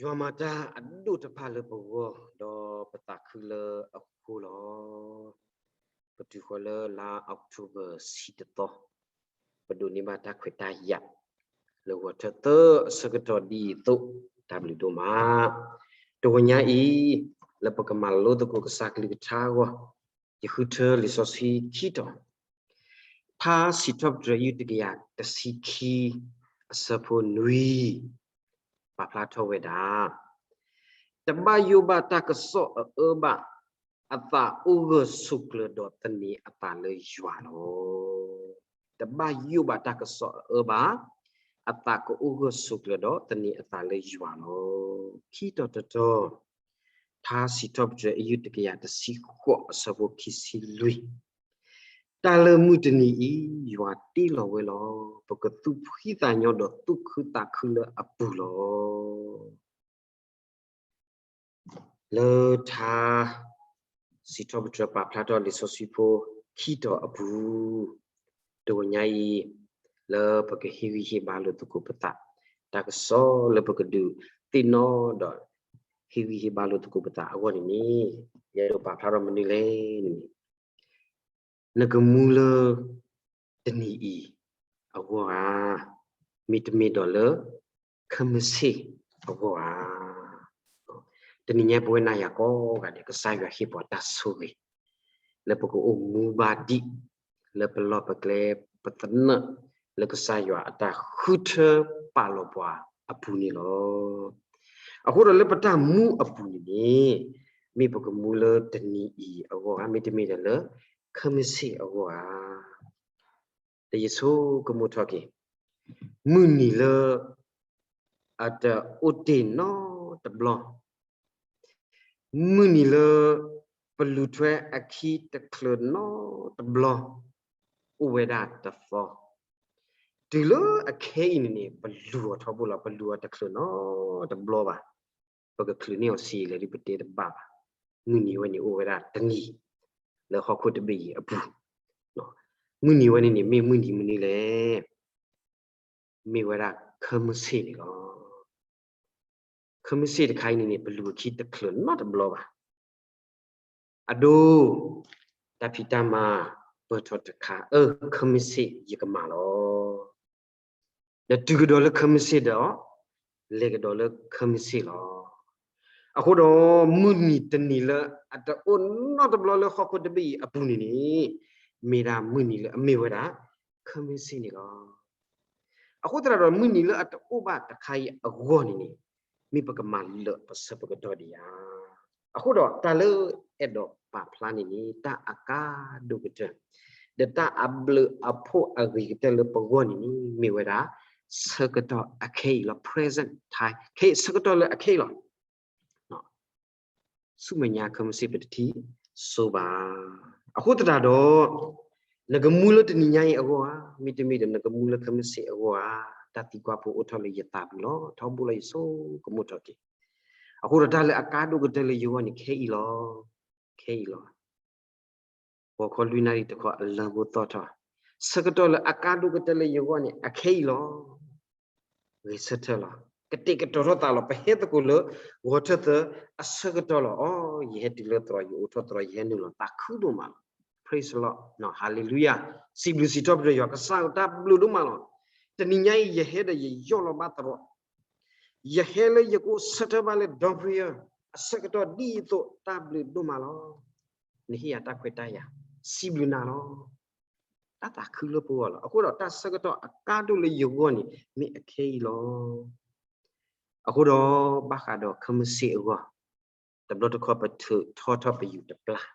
ယွၤမၤတၢ်အဒိၣ်တဖၣ်လၢပဂီၢ် ဒီးပသးခုလၢအဃိလီၤ. ပတုၤဃီၤလၢလါ October ဆံတသီ, ပဒိးန့ၢ်ဘၣ်တၢ်ခွဲးတၢ်ယာ် လၢဂီၤထၢၣ်သၢအဆၢကတီၢ်ဒ်အံၤအသိး, တၢ်ဘျုးဒိၣ်မး. တဂီၤညါအံၤ, လၢပကမၤလိသကိးကစၢ်ကလုၢ်ကထါအဂီၢ်, ယဃုထၢလံာ်စီဆှံခံတီၤ, ထါစံးထီၣ်ပတြၢၤ ယုၢ်တကယၤတဆံခံ အဆၢဖိနွံ ပာ်ဖျါထီၣ်ဝဲဒၣ်, တဘၣ်ယိၣ်ဘၣ်တၢ်ကစီၣ်အအၢဘၣ်, အသးအိၣ်ဂၢၢ်ဆိးကျၢၤဒီးသန့ၤအသးလၢယွၤလီၤ. တဘၣ်ယိၣ်ဘၣ်တၢ်ကစီၣ်အအၢဘၣ်, အသးကအိၣ်ဂၢၢ်ဆိးကျၢၤဒီးသန့ၤအသးလၢယွၤလီၤ. ခံတီၤတတီၤ, ထါစံးထီၣ်ပတြၢၤ အယုၢ်တကယၤတဆံဃိး အဆၢဖိခံဆံလွံၢ်, တၢ်လၢမုၢ်တနံၤအံၤ ယွၤတ့လီၤဝဲလီၤ. ပကသူၣ်ဖှံသးညီဒီးသူၣ်ခုသးခုလၢအပူၤလီၤ. လၢထါစံးထီၣ်ပတြၢၤပာ်ဖျါထီၣ်လံာ်စီဆှံဖိခံတီၤအပူၤ, တဂီၤညါအံၤ, လၢပကဟ့ၣ်ဂံၢ်ဟ့ၣ်ဘါလိာ်သကိးပသး, တၢ်ကစီၣ်လၢပကဒုးသ့ၣ်နီၣ်ဒီး ဟ့ၣ်ဂံၢ်ဟ့ၣ်ဘါလိာ်သကိးပသးအဂီၢ်န့ၣ်န့ၣ်, ယအဲၣ်ဒိးပာ်ဖျါထီၣ်မနုၤလဲၣ်န့ၣ်, နကမူလၢတနံၤအံၤအဂီၢ်ဧါ, မ့တမ့ၢ်ဒီးလၢ ခဲမုၢ်ဆ့ၣ်အဂီၢ်ဧါ. တနံၤညါပဝဲနၤယၤကိးဂၤဒဲး ကစၢ်ယွၤဟ့ၣ်ပှၤတၢ်ဆိၣ်ဂ့ၤ လၢပကအိၣ်မူဘၣ်ဒံး လၢပလီၢ်ပကျဲပသနၢၣ် လၢကစၢ်ယွၤအတၢ်ဃုထၢပာ်လီၤပှၤအပူၤန့ၣ်လီၤ. အဃိဒီးလၢပတၢ်မူအပူၤန့ၣ်န့ၣ်, မ့ၢ်ပကမူလၢတနံၤအံၤအဂီၢ်ဧါ, မ့တမ့ၢ်ဒီးလၢ ခဲမုၢ်ဆ့ၣ်အဂီၢ်ဧါ. ဒီးယဆိကမိၣ်ထီၣ်က့ၤ, မုၢ်နံၤလၢ အတအိၣ်တ့ၢ်နီတဘျီ, မုၢ်နံၤလၢ ပလူၤထွဲအခံတချုးနီတဘျီ အိၣ်ဝဲဒၣ်တသီ, တုၤလၢအခဲအံၤန့ၣ်န့ၣ် ပလူၤအီၤထီဘိလီၤ, ပလူၤအီၤတချုးနီတဘျီဘၣ်. ပကချုးန့ၢ်အီၤဆံးလဲၣ်ဒ်ပတဲတဘၣ်ဘၣ်. မုၢ်နံၤဝဲန့ၣ်အိၣ်ဝဲဒၣ်တနံၤ လၢဟီၣ်ခိၣ်တဘ့ၣ်အံၤအပူၤ, မုၢ်နံၤဝဲန့ၣ်န့ၣ် မ့ၢ်မုၢ်နံၤမနုၤလဲၣ်. မ့ၢ်ဝဲဒၣ်ခဲမုၢ်ဆ့ၣ်န့ၣ်လီၤ. ခဲမုၢ်ဆ့ၣ်တခါအံၤန့ၣ်န့ၣ် ပလူၤအခံတချုးနီတဘျီဘၣ်. အဒိ, တၢ်ဖံးတၢ်မၤပၢၢ်ထီၣ်တခါ, အၢ ခဲမုၢ်ဆ့ၣ်ယကမၤလီၤ. ဒီးတုၤကဒီးလၢခဲမုၢ်ဆ့ၣ်ဒီး လဲၤကဒီးလၢခဲမုၢ်ဆ့ၣ်လီၤ. အဃိဒီး မုၢ်နံၤတနံၤလၢအတအိၣ်နီတဘျီလၢဟီၣ်ခိၣ်တဘ့ၣ်အံၤအပူၤန့ၣ်န့ၣ်, မ့ၢ်ဒၣ်မုၢ်နံၤလၢအမ့ၢ်ဝဲဒၣ် ခဲမုၢ်ဆ့ၣ်န့ၣ်လီၤ. အဃိသတးဒီး မုၢ်နံၤလၢအတအိၣ်ဘၣ်တခါအံၤအဂီၢ်န့ၣ်န့ၣ်, မ့ၢ်ပကမၤလၢာ်ပဆၢပကတီၢ်ဒံးဧါ. အဃိဒီးတၢ်လၢအဲၣ်ဒိးပာ်ဖျါန့ၣ်န့ၣ် တၢ်အကါဒိၣ်ကတၢၢ် ဒီးတၢ်အဘျုးအဖှိၣ်အဂ့ၤကတၢၢ်လၢပဂီၢ်န့ၣ်န့ၣ် မ့ၢ်ဝဲဒၣ် ဆၢကတီၢ်အခဲအံၤလီၤ. Present time, ဆၢကတီၢ်လၢအခဲအံၤလီၤ. ဆူမဲာ်ညါခဲမုၢ်ဆ့ၣ် ပတထံၣ်စိဘၣ်. အဃိသတးဒီး နကမူလၢတနံၤညါအံၤအဂီၢ်ဧါ, မ့တမ့ၢ်ဒီးနကမူလၢခဲမုၢ်ဆ့ၣ်အဂီၢ်ဧါ, တၢ်သံကွၢ်ဖိအိၣ်ထီၣ်လၢယသးပူၤလီၤ. ထီဘိလၢယဆိကမိၣ်ထီၣ်က့ၤ, အဃိဒီးတၢ်လၢအကါဒိၣ်ကတၢၢ်လၢယဂီၢ်န့ၣ် ခဲအံၤလီၤ. ခဲအံၤလီၤ. ဂီၤခီလွံၢ်နၣ်ရံၣ်တခီ အလၢဘိသီၣ်ထီၣ်, ဆၢကတီၢ်လၢအကါဒိၣ်ကတၢၢ်လၢယဂီၢ်န့ၣ် အခဲအံၤလီၤ. ဂဲၤဆၢထၢၣ်လီၤ. ကတဲာ်ကတီၤထီၣ်သးလီၤ. ပဟဲသကိးလၢ ဂီၤထၢၣ်သၢအဆၢကတီၢ်လီၤ. အိ, ယဟဲတုၤလၢသရိာ်, ယအိၣ်ထီၣ်သရိာ်, ယဟဲနုာ်လီၤ, သးခုဒိၣ်မးလီၤ. Praise the Lord, hallelujah. စံးဘျုးစံးထီၣ်ပတြၢၤယွၤ, ကစၢ်ဧၢ တၢ်ဘျုးဒိၣ်မးလီၤ. တနံၤညါအံၤ ယဟဲဒီးယယီၢ်လီၤဘၣ်သရိာ်, ယဟဲလၢယကအိၣ်ဆၢထၢၣ်ဘၣ်လၢ ဒီပရံယၢၣ် အဆၢကတီၢ်ဒ်အံၤအသိး, တၢ်ဘျုးဒိၣ်မးလီၤ. နဟ့ၣ်ယၤတၢ်ခွဲးတၢ်ယာ်, စံးဘျုးနၤလီၤ. တၢ်သးခုလၢပဂီၢ်လီၤ. အဃိဒီးတၢ်ဆၢကတီၢ်အကါဒိၣ်လၢယဂီၢ်န့ၣ် မ့ၢ်အခဲအံၤလီၤ. အဃိဒီးဘၣ်ဃးဒီးခဲမုၢ်ဆ့ၣ်အဂီၢ်, တဘျီတခီၣ်ပထုးထီထီၣ်ပယူာ်တပျၢ်,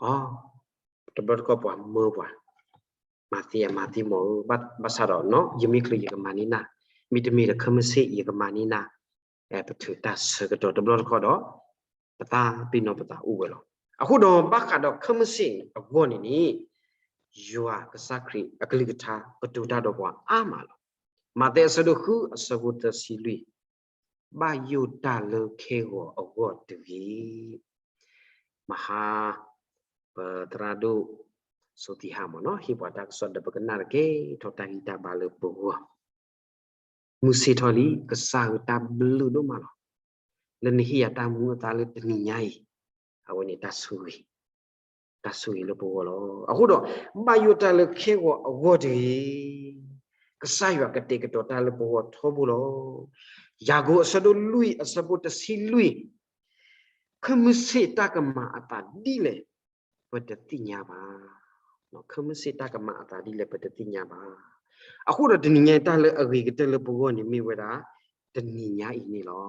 အိ, တဘျီတခီၣ်ပှၤမၢပှၤ, မၤသ့ဧါ, မၤသ့မ့ၢ်ဧါ, ဘၣ်ဆၣ်ဒီး ယမ့ၢ်ချုးယကမၤန့ၢ်နၤ, မ့တမ့ၢ်ဒီးခဲမုၢ်ဆ့ၣ်ယကမၤန့ၢ်နၤ, ပထုးတၢ်ဆၢကတီၢ်တဘျီတခီၣ်ဒီး ပသးပ့ၤနီၣ်ပသးအိၣ်ဝဲလီၤ. အဃိဒီးဘၣ်ဃးဒီးခဲမုၢ်ဆ့ၣ်အဂီၢ်န့ၣ်န့ၣ်, ယွၤကစၢ်ခရံာ်အကလုၢ်ကထါကတိၤတၢ်ဒီးပှၤအါမးလီၤ. မးသဲအဆၢဒိၣ်ဃုအဆၢဖိသၢဆံလွံၢ်, ဘၣ်ယိၣ်တၢ်လၢခဲဂီၤအဂီၢ်တဂ့ၤ. မဟါ ပသရၣ်ဒိၣ်စိသံဟါမ့ၢ်နီၤ ဟ့ၣ်ပှၤတၢ်ကစီၣ်ဒီး ပကနၣ်တက့ၢ် ထီၣ်တၢ်ဂံၢ်တၢ်ဘါလၢပဂီၢ်. မုၢ်ဆ့ၣ်ထီၣ်လံ, ကစၢ်ဧၢ တၢ်ဘျုးဒိၣ်မးလီၤ. လၢနဟ့ၣ်ယၤတၢ်မူအသါလၢတနံၤညါအံၤ, အဝဲန့ၣ်တၢ်ဆိၣ်ဂ့ၤ, တၢ်ဆိၣ်ဂ့ၤလၢပဂီၢ်လီၤ. အဃိဒီး, ဘၣ်ယိၣ်တၢ်လၢခဲဂီၤအဂီၢ်တဂ့ၤ, ကစၢ်ယွၤကတဲာ်ကတီၤတၢ်လၢပဂီၢ်ထီဘိလီၤ. ယၤကိာ်အဆၢဒိၣ်လွံၢ်အဆၢဖိတဆံလွံၢ်, ခဲမုၢ်ဆ့ၣ်တၢ်ကမၤအသးဒ်လဲၣ်, ပတသ့ၣ်ညါဘၣ်. ခဲမုၢ်ဆ့ၣ်တၢ်ကမၤအသးဒ်လဲၣ် ပတသ့ၣ်ညါဘၣ်. အဃိဒီးတနံၤညါအံၤ တၢ်လၢအဂ့ၤကတၢၢ်လၢပဂီၢ်န့ၣ် မ့ၢ်ဝဲဒၣ်တနံၤညါအံၤန့ၣ်လီၤ.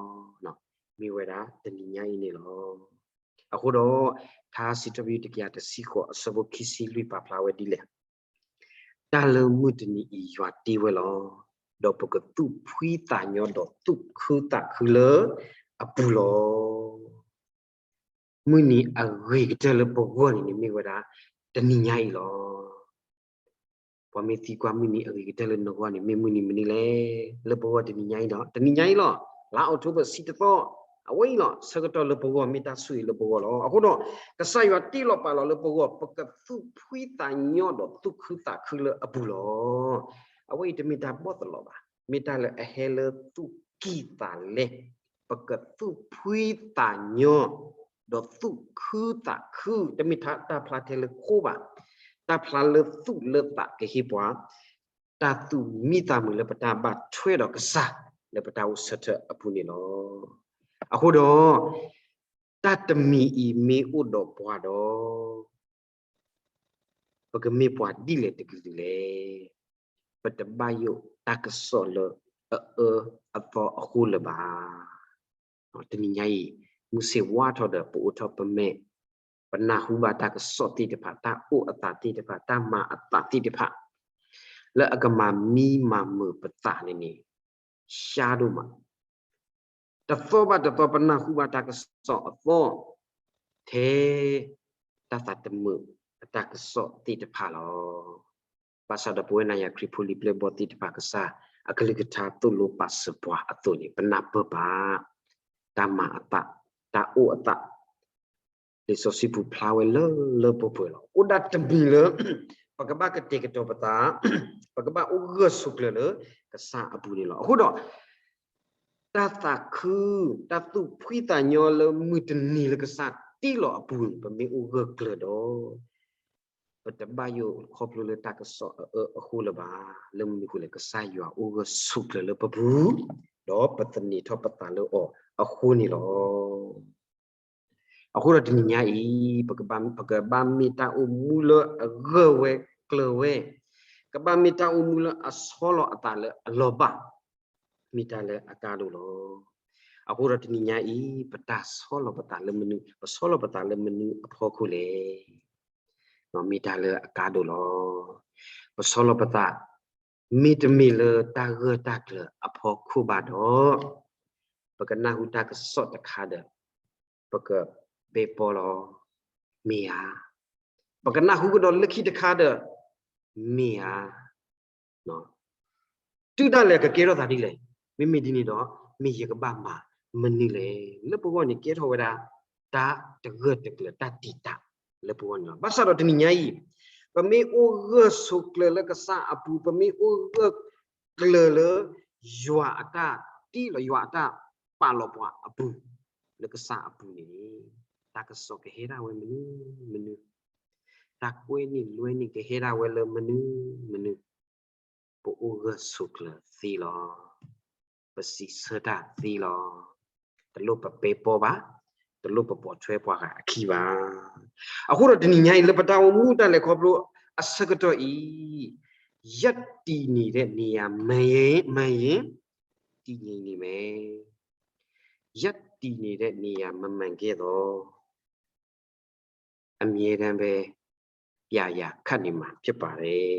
မ့ၢ်ဝဲဒၣ်တနံၤညါအံၤန့ၣ်လီၤ. အဃိဒီး, ထါစံးထီၣ်ပတြၢၤ တကယၤတဆံဃိး အဆၢဖိခံဆံလွံၢ်ပာ်ဖျါဝဲဒ်လဲၣ်. တၢ်လၢမုၢ်တနံၤအံၤယွၤတ့ဝဲလီၤ. ဒီးပကသူၣ်ဖှံသးညီဒီးသူၣ်ခုသးခုလၢအပူၤလီၤ. မုၢ်နံၤအဂ့ၤကတၢၢ်လၢပဂီၢ်န့ၣ်န့ၣ် မ့ၢ်ဝဲဒၣ်တနံၤညါအံၤလီၤ. ပှၤမ့ၢ်သံကွၢ်မုၢ်နံၤအဂ့ၤကတၢၢ်လၢနဂီၢ်န့ၣ် မ့ၢ်မုၢ်နံၤမနုၤလဲၣ်. လၢပဂီၢ်တနံၤညါအံၤဒီး တနံၤညါအံၤလီၤ. လါအီးထိဘၢၣ်ဆံတသီ, အဝဲအံၤလီၤ. ဆၢကတီၢ်လၢပဂီၢ် မ့ၢ်တၢ်ဆိၣ်ဂ့ၤလၢပဂီၢ်လီၤ. အဃိဒီး, ကစၢ်ယွၤတ့လီၤပာ်လီၤလၢပဂီၢ် ပကသူၣ်ဖှံသးညီဒီးသူၣ်ခုသးခုလၢအပူၤလီၤ. အဝဲအံၤတမ့ၢ်တၢ်ဘီၣ်သလီၤဘၣ်. မ့ၢ်တၢ်လၢအဟဲလၢသူၣ်ကံၢ်သးလဲ, ပကသူၣ်ဖှံသးညီ, ဒီးသူၣ်ခုသးခု, တမ့ၢ်တၢ်ဖျါထဲလၢခိဘၣ်. တၢ်ဖျါလၢသူၣ်လၢသးကဟ့ၣ်ပှၤ တၢ်သူၣ်မံသးမုာ်လၢပတၢ်ဘၣ်ထွဲဒီးကစၢ် လၢပတၢ်အိၣ်ဆၢထၢၣ်အပူၤန့ၣ်လီၤ. အဃိဒီး, တၢ်တမံၤအံၤမ့ၢ်အိၣ်ဒီးပှၤဒီး ပကမ့ၢ်ပှၤဒ်လဲၣ်တကလုာ်လဲၣ်. ပတဘၣ်ယိၣ်တၢ်ကစီၣ်လၢအအၢအသီအဃိလၢၤဘၣ်. တနံၤညါအံၤ, မုၢ်ဆ့ၣ်ဝါထီၣ်ဒီး ပအိးထီၣ်ပမဲာ်, ပနၢ်ဟူဘၣ်တၢ်ကစီၣ်သ့ၣ်တဖၣ်, တၢ်အိၣ်အသးသ့ၣ်တဖၣ်, တၢ်မၤအသးသ့ၣ်တဖၣ်, လၢအကမၤမံမၤမုာ်ပသးန့ၣ်န့ၣ်, ရှါဒိၣ်မး. တသီဘၣ်တသီ ပနၢ်ဟူဘၣ်တၢ်ကစီၣ်အသီ, ထဲ တၢ်သးတမုာ်အတၢ်ကစီၣ်သ့ၣ်တဖၣ်လီၤ. ဘၣ်ဆၣ်ဒီးပဝဲနၤယၤခရံာ်ဖိလံၤပျဲၢ်ဘီၣ်သ့ၣ်တဖၣ် ကစၢ်အကလုၢ်ကထါသိၣ်လိပာ်စၢၤပှၤအသိးန့ၣ် ပနၢ်ပၢၢ်ဘၣ် တၢ်မၤအသး, တၢ်အိၣ်အသး လံာ်စီဆှံပူၤဖျါဝဲလၢလၢပှဲၤပှဲၤလီၤ. အိၣ်ဒၣ်တမံၤလၢ ပကဘၣ်ကတဲာ်ကတီၤပသး, ပကဘၣ်အိၣ်ဂၢၢ်ဆိးကျၢၤလၢကစၢ်အပူၤန့ၣ်လီၤ. အဃိဒီး တၢ်သးခု, တၢ်သူၣ်ဖှံသးညီလၢမုၢ်တနံၤလၢကစၢ်တ့လီၤအပူၤန့ၣ် ပမ့ၢ်အိၣ်ဂၢၢ်ကျၢၤဒီး ပတဘၣ်ယိၣ်ခီဖျိလၢတၢ်ကစီၣ်အအၢအဃိလၢၤဘၣ်. လၢမနုၤအဃိလဲၣ်, ကစၢ်ယွၤအိၣ်ဂၢၢ်ဆိးကျၢၤလၢပပူၤ, ဒီးပသန့ၤထီၣ်ပသးလၢအီၤအဃိန့ၣ်လီၤ. အဃိဒီးတနံၤညါအံၤ, ပကဘၣ်မ့ၢ်တၢ်အိၣ်မူလၢအဂၢၢ်ဝဲကျၢၤဝဲ, ကဘၣ်မ့ၢ်တၢ်အိၣ်မူလၢအဆီလီၤအသးလၢအလီၤဘၣ်, မ့ၢ်တၢ်လၢအကါဒိၣ်လီၤ. အဃိဒီးတနံၤညါအံၤ, ပတၢ်ဆီလီၤပသးလၢမနုၤ, ပဆီလီၤပသးလၢမနုၤအဖီခိၣ်လဲၣ်. မ့ၢ်တၢ်လၢအကါဒိၣ်လီၤ. ပဆီလီၤပသး မ့တမ့ၢ်လၢတၢ်ဂၢၢ်တၢ်ကျၢၤအဖီခိၣ်ဘၣ်ဒီး, ပကနၢ်ဟူတၢ်ကစီၣ်တခါဒီး ပကပဲပီလီၤ, မ့ၢ်ဧါ. ပကနၢ်ဟူကဒီးလၢခံတခါဒီး, မ့ၢ်ဧါ. တုၤဒၣ်လဲာ်ကကဲထီၣ်သးဒ်လဲၣ်. မ့မ့ၢ်ဒ်န့ၣ်ဒီး, မ့ၢ်ယကဘၣ်မၤမနုၤလဲၣ်. လၢပဂီၢ်န့ၣ်ကဲထီၣ်ဝဲဒၣ် တၢ်တဂၢၢ်တကျၢၤ တၢ်တံာ်တာ်လၢပဂီၢ်န့ၣ်လီၤ. ဘၣ်ဆၣ်ဒီးတနံၤညါအံၤ, ပမ့ၢ်အိၣ်ဂၢၢ်ဆိးကျၢၤလၢကစၢ်အပူၤ, ပမ့ၢ်အိၣ်ဂၢၢ်ကျၢၤလၢ ယွၤအတၢ်တ့လီၤ, ယွၤအတၢ်ပာ်လီၤပှၤအပူၤ, လၢကစၢ်အပူၤန့ၣ်, တၢ်ကစီၣ်ကဟဲဒၣ်ဝဲမနုၤမနုၤ, တၢ်ကွဲန့ၢ်လွဲန့ၢ်ကဟဲဒၣ်ဝဲလၢမနုၤမနုၤ, ပအိၣ်ဂၢၢ်ဆိးကျၢၤသ့လီၤ. ပစံးဆၢတၢ်သ့လီၤ. တလိၣ်ပပဲပီဘၣ်, တလိၣ်ပပိာ်ထွဲပှၤဂၤအခံဘၣ်. အဃိဒီးတနံၤညါအံၤ လၢပတၢ်အိၣ်မူတၢ်လဲၤခီဖျိအဆၢကတီၢ်အံၤ, ရပ်တည်နေတဲ့နေရာမှန်ရင်, မှန်ရင်, တည်ငြိမ်နေမယ်. ရပ်တည်နေတဲ့နေရာမှန်မှန်ကဲ့သို့ အမြဲတမ်းပဲ ပြရာခပ်နေမှာဖြစ်ပါတယ်.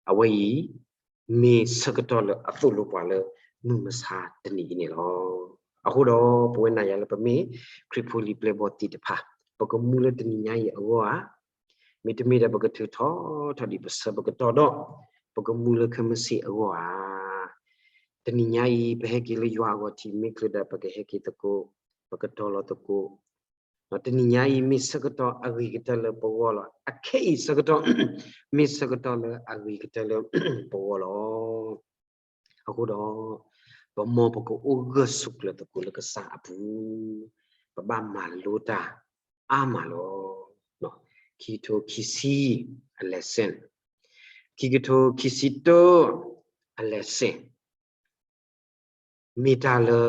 အဝဲအံၤ မ့ၢ်ဆၢကတီၢ်လၢအသိၣ်လိပှၤလၢမုၢ်မဆါတနံၤအံၤန့ၣ်လီၤ. အဃိဒီး ပဝဲနၤယၤလၢပမ့ၢ်ခရံာ်ဖိလံၤပျဲၢ်ဘီၣ်သ့ၣ်တဖၣ်, ပကမူလၢတနံၤညါအံၤအဂီၢ်ဧါ, မ့တမ့ၢ်ဒီးပကထုးထီၣ်ထီၣ်ဒံးပဆၢပကတီၢ်ဒီး ပကမူလၢခဲမုၢ်ဆ့ၣ်အဂီၢ်ဧါ. တနံၤညါအံၤ ပဟဲက့ၤလၢယွၤအဂီၢ်ထံးမ့ၢ်ချ့ဒီး ပကဟဲက့ၤသကိး, ပကတီၤလီၤသကိး, ဒီးတနံၤညါအံၤ မ့ၢ်ဆၢကတီၢ်အဂ့ၤကတၢၢ်လၢပဂီၢ်လီၤ. အခဲအံၤဆၢကတီၢ် မ့ၢ်ဆၢကတီၢ်လၢအဂ့ၤကတၢၢ်လၢပဂီၢ်လီၤ. အဃိဒီး ပမ်ပကအိၣ်ဂၢၢ်ဆိးကျၢၤသကိးလၢကစၢ်အပူၤ, ပဘၣ်မၤလိတၢ်အါမးလီၤ. ခံကထိခံဆံအ lesson, ခံကထိခံဆံတၢအ lesson မ့ၢ်တၢ်လၢ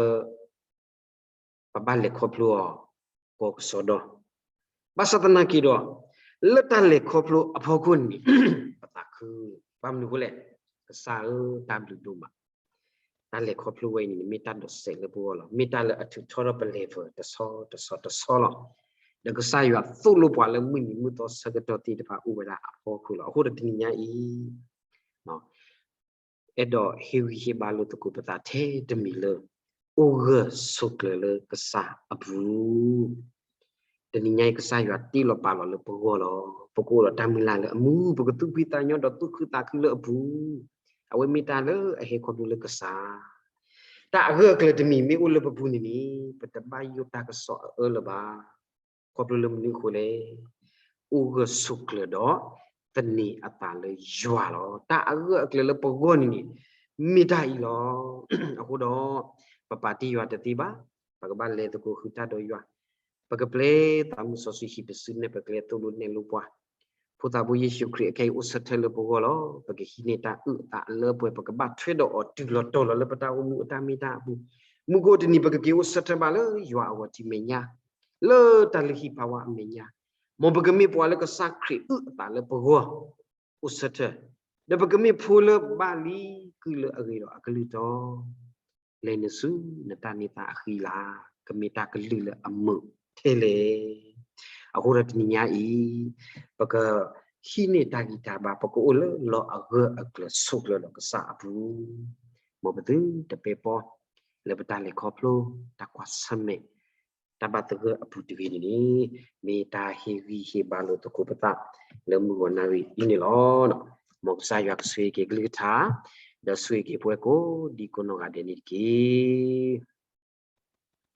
ပဘၣ်လဲၤခီဖျိအီၤ ကိးကစီဒီ, ဘၣ်ဆၣ်သနာ်က့ဒီး လၢတၢ်လဲၤခီဖျိအဖီခိၣ်န့ၣ် ပသးခု, ဘၣ်မနုၤအဃိလဲၣ်, ကစၢ်ဧၢ တၢ်ဘျုးဒိၣ်မး, တၢ်လဲၤခီဖျိဝဲအံၤန့ၣ် မ့ၢ်တၢ်ဒိးစဲးလၢပဂီၢ်လီၤ. မ့ၢ်တၢ်လၢအထုးထီၣ်ထီၣ်ပ level တဆီတဆီတဆီလီၤ. ဒီးကစၢ်ယွၤသိၣ်လိပှၤလၢမုၢ်နံၤမုၢ်သီဆၢကတီၢ်သ့ၣ်တဖၣ်အိၣ်ဝဲဒၣ်အဖီခိၣ်လီၤ. အဃိဒီးတနံၤညါအံၤ အဲၣ်ဒိးဟ့ၣ်ဂံၢ်ဟ့ၣ်ဘါလိာ်သကိးပသးထဲတမံၤလၢ အိၣ်ဂၢၢ်ဆိးကျၢၤလၢကစၢ်အပူၤ, တနံၤညါအံၤ ကစၢ်ယွၤတ့လီၤပာ်လီၤလၢပဂီၢ်လီၤ. ပကအိၣ်ဒီးတၢ်မုၢ်လၢ်လၢအမူ, ပကသူၣ်ဖှံသးညီဒီးသူၣ်ခုသးခုလၢအပူၤ, အဝဲမ့ၢ်တၢ်လၢအဟဲခီဖျိလၢကစၢ် တၢ်အဂၢၢ်အကျၢၤတမံၤမ့ၢ်အိၣ်လၢပပူၤန့ၣ်န့ၣ် ပတဘၣ်ယိၣ်တၢ်ကစီၣ်အအၢလၢၤဘၣ်. ခီဖျိလၢမနုၤအဃိလဲၣ်, အိၣ်ဂၢၢ်ဆိးကျၢၤဒီး သန့ၤအသးလၢယွၤလီၤ. တၢ်အဂၢၢ်အကျၢၤလၢပဂီၢ်န့ၣ်န့ၣ် မ့ၢ်တၢ်အံၤလီၤ. အဃိဒီး ပပာ်တ့ၢ်ယွၤတသ့ဘၣ်, ပကဘၣ်လဲၤသကိးဃုာ်တၢ်ဒီးယွၤ, ပကပျဲသးမုၢ်စီဆှံဟံၣ်ပစုနဲၣ်ပကျဲသိၣ်လိနဲၣ်လိပှၤ ဖိသၣ်ဘိယ့ၣ်ၡူးခရံာ်အခဲအံၤအိၣ်ဆၢထၢၣ်လၢပဂီၢ်လီၤ. ပကဟံးန့ၢ်တၢ်အုၣ်အသးအလၢအပှဲၤ, ပကဘၣ်ထွဲဒီးအီၤတုၤလီၤတီၤလီၤလၢပတၢ်အိၣ်မူအတၢ်မ့ၢ်တၢ်အပူၤ, မုၢ်ကအိၣ်တနံၤ ပကက့ၤအိၣ်ဆၢထၢၣ်ဘၣ်လၢယွၤအဂီၢ်ထံမဲာ်ညါ, လၢတၢ်လုၢ်ဟံၣ်ဖးဝါအမဲာ်ညါ, မ်ပကမ့ၢ်ပှၤလၢကစၢ်ခရံာ်အုၣ်အသးလၢပဂီၢ် အိၣ်ဆၢထၢၣ်, ဒီးပကမ့ၢ်ဖိလၢဘၣ်လံကုၢ်လၢအဂ့ၤဒီးအကလုၢ်တီ, လဲၤနုာ်ဆူနတၢ်န့ၢ်သါအဃံလၤ, ကမ့ၢ်တၢ်ကလုၢ်လၢအမုာ်ထဲလဲၣ်. အဃိဒီးတနံၤညါအံၤ ပကဟံးန့ၢ်တၢ်ဂံၢ်တၢ်ဘါ, ပကအိၣ်လၢလီၢ်အဂၢၢ်အကျၢၤဆိးကျၢၤဒီးကစၢ်အပူၤ, မ်ပသုတပဲပီ လၢပတၢ်လဲၤခီဖျိ တၢ်ကွၢ်ဆၢၣ်မဲာ် တၢ်ဘၣ်သဂၢၢ်အပူၤတဂ့ၤန့ၣ်န့ၣ်, မ့ၢ်တၢ်ဟ့ၣ်ဂံၢ်ဟ့ၣ်ဘါလိာ်သကိးပသး လၢမုၢ်ဂီၤနၣ်ရံၣ်အံၤန့ၣ်လီၤ. မ်ကစၢ်ယွၤကဆိၣ်ဂ့ၤက့ၤကလုၢ်ကထါ, ဒီးဆိၣ်ဂ့ၤက့ၤပဝဲကိးဒံကိးနီၢ်ဂၤဒဲးန့ၣ်တက့ၢ်.